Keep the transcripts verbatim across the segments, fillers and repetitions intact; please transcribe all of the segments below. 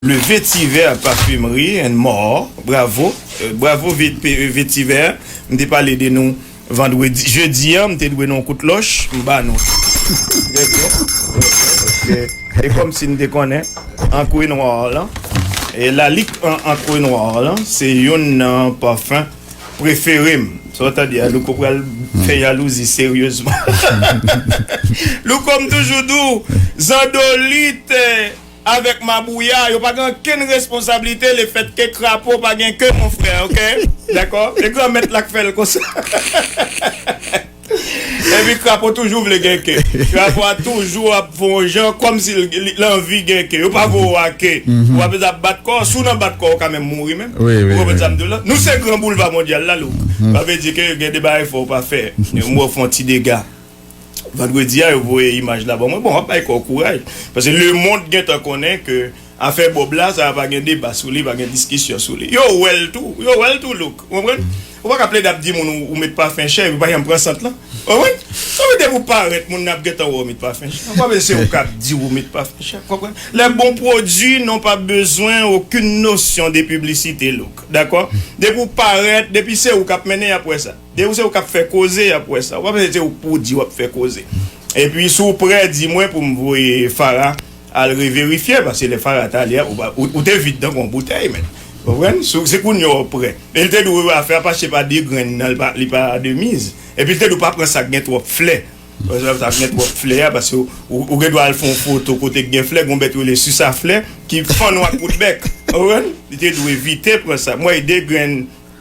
Le Vetiver Parfumerie and More. Bravo. Euh, bravo Ve- Pe- Vetiver. M te pale de nou vandredi, jedi a, m te dwe nou yon kout lòch, m ba nou. Trè byen. Paske e kòmsi n te konnen, Ankre Nwa lan. E Lalique an Ankre Nwa lan, se youn nan pafen prefere m. Sa w tande a, Louko pral fè jalouzi seryezman. Louko, m toujou di w, zandolit, eh, avèk mabouya, yo pa gen okenn responsablite lefètke krapo pa gen ke, mon frè, oke? Dakò? E granmèt la k fè l konsa. Epi krapo toujou vle gen ke. Krapo a toujou ap fè yon jan kòmsi l, li, l anvi gen ke. Yo pa voye w a ke. Ou pa bezwen ap bat kò w. Si w nan bat kò w, ou ka menm mouri menm. Wi, wi, Ou konprann wi. sa m di w la? Nou se gran boulva mondyal la, Louko. Sa vle di ke gen de bagay fò w pa fè. Mwen fè yon ti dega. Vandredi a, yo voye imaj la ban mwen. Bon, w ap bay kò w kouraj. Paske lemonn gentan konnen ke afè Bob la, sa pa gen deba sou li, pa gen diskisyon sou li. Yo wè l tou, yo wè l tou, Louko. Ou konprann? Ou pa ka plede ap di moun ou, ou met pafen chè, epi ou pa janm pran sant lan. Ou konprann? Sa vle di depi ou parèt, moun nan ap gentan wè ou met pafen chè. Ou pa bezwen se ou k ap di ou met pafen chè. Ou konprann? Les bons produits n'ont pas besoin aucune notion de publicité, Louko. Dakò? Depi ou parèt, depi se ou k ap mennen, y ap wè sa. Depi se ou k ap fè koze, y ap wè sa. Ou pa bezwen se ou k pou di w ap fè koze. Epi si w prè, di mwen pou m voye Farah al reverifye, paske lè Farah t ale a, ou, pa- ou, ou te vid tankou yon boutèy, men. Ou konprann? Se se kounye a w prè. E l te dwe afè a pa se pa de grenn nan, li pa, li pa de miz. Epi l te dwe pa pran sa k gen twòp flè. Paske sa k gen twòp flè a, paske ou, ou, ou gen dwa al fè yon foto kote k gen flè, gon bèt rele sisa flè, ki fann w ak kout bèk. Ou konprann? Li te dwe evite pran sa. M wè de grenn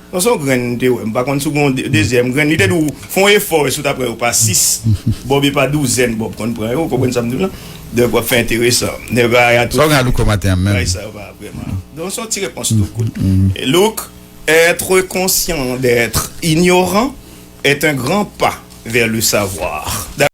Non, se yon grenn m te wè. M pa konn si w gen yon de- dezyèm grenn. Li te di w, fè yon efò, si w ta pran yo pa sis, Bob e pa douzèn, Bob konn pran yo. Ou konprann sa m di w la? Donk, w ap fè enteresan. Nèg a, a tout. Sa w gen a Louko maten an menm? Bagay sa yo pa vrèman. Donk, se yon ti repons tou kout. Look, être conscient d'être ignorant est un grand pas vers le savoir.